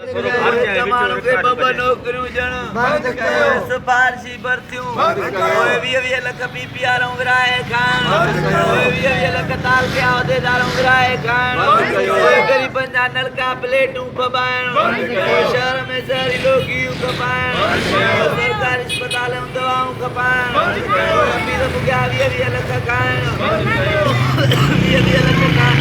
هڪ ماڻهو کي ٻه ٻه نوڪريون ڏيڻ بند ڪيو. سفارشي ڀرتيون بند ڪيو. اهي 20 20 لک پي پي آرون ورهائي کائڻ بند ڪيو. اهي 20 20 لک تعلقي عهديدارون ورهائي کائڻ بند ڪيو. اهي غريبن جا نلڪا پليٽون ڦٻائڻ بند ڪيو. اهي شهر ۾ زهريلو گيهه کپائڻ بند ڪيو. اهي سرڪاري اسپتالن ۾ دوائون کپائڻ بند ڪيو. اهي امير بگيا 20 20 لک کائڻ بند ڪيو. 20 20 لک کائڻ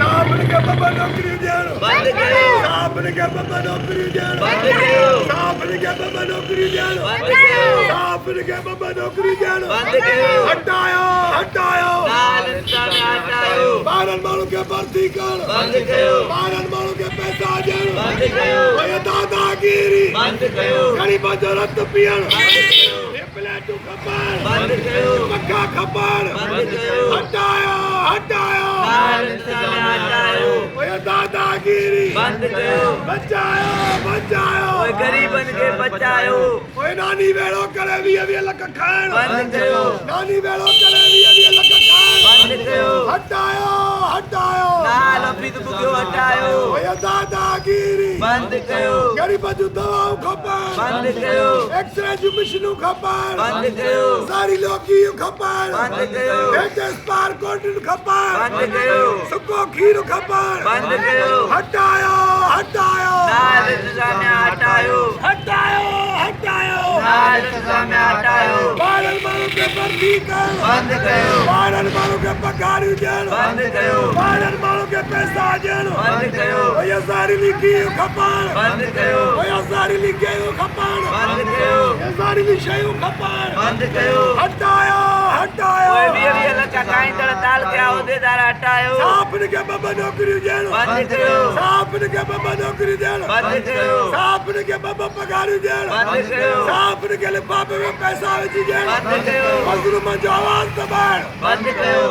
صاحبن کي ٻه ٻه نوڪريون ڏيڻ. بند ڪيو. صاحبن کي ٻه ٻه نوڪريون ڏيڻ. بند ڪيو. صاحبن کي ٻه ٻه نوڪريون ڏيڻ. بند ڪيو. صاحبن کي ٻه ٻه نوڪريون ڏيڻ. بند ڪيو. هٽايو هٽايو. نال انتظاميا هٽايو. 12 ماڻهن کي ڀرتي ڪرڻ. بند ڪيو. 12 ماڻهن کي پئسا ڏيڻ. بند ڪيو. اهي داداگيري. بند ڪيو. غريبن جو رت پيئڻ. بند ڪيو. هي پليٽون کپائڻ. بند ڪيو. پکا کپائڻ. بند ڪيو. هٽايو هٽايو. نال انتظاميا هٽايو. اهي داداگيري. بند ڪيو. بچايو بچايو. اهي غريبن کي بچايو. اهي ناني ويڙو ڪري 20 20 لک کائڻ. بند ڪيو. ناني ويڙو ڪري 20 20 لک کائڻ. بند ڪيو. هٽايو هٽايو. نال حفيظ بگيو هٽايو. اهي داداگيري. بند ڪيو. غريبن جون دوائون کپائڻ. بند ڪيو. ايڪسري جون مشينون کپائڻ. بند ڪيو. زهريلو گيهه کپائڻ. بند ڪيو. ليٽيسٽ بار ڪوڊن کپائڻ. بند ڪيو. سڪو کير کپائڻ. بند ڪيو. هٽايو هٽايو. نال انتظاميا هٽايو. هٽايو هٽايو. نال انتظاميا هٽايو. 12 ماڻهن کي ڀرتي ڪرڻ. بند ڪيو. 12 ماڻهن کي پگهاريون ڏيڻ. بند ڪيو. 12 ماڻهن کي پئسا ڏيڻ. بند ڪيو. اهي زهريلي گيهه کپائڻ. بند ڪيو. اهي زهريلي گيهه کپائڻ. بند ڪيو. اهي زهريلي شيون کپائڻ. بند ڪيو. هٽايو هٽايو. اهي 20 20 لک کائيندڙ تعلقي عهديدار هٽايو. صاحبن کي ٻه ٻه نوڪريون ڏيڻ. بند ڪيو. صاحبن کي ٻه ٻه نوڪريون ڏيڻ. بند ڪيو. صاحبن کي ٻه ٻه پگهاريون ڏيڻ. بند ڪيو. صاحبن کي لفافي ۾ پئسا وجهي ڏيڻ. بند ڪيو. مظلومن جو آواز دٻائڻ. بند ڪيو.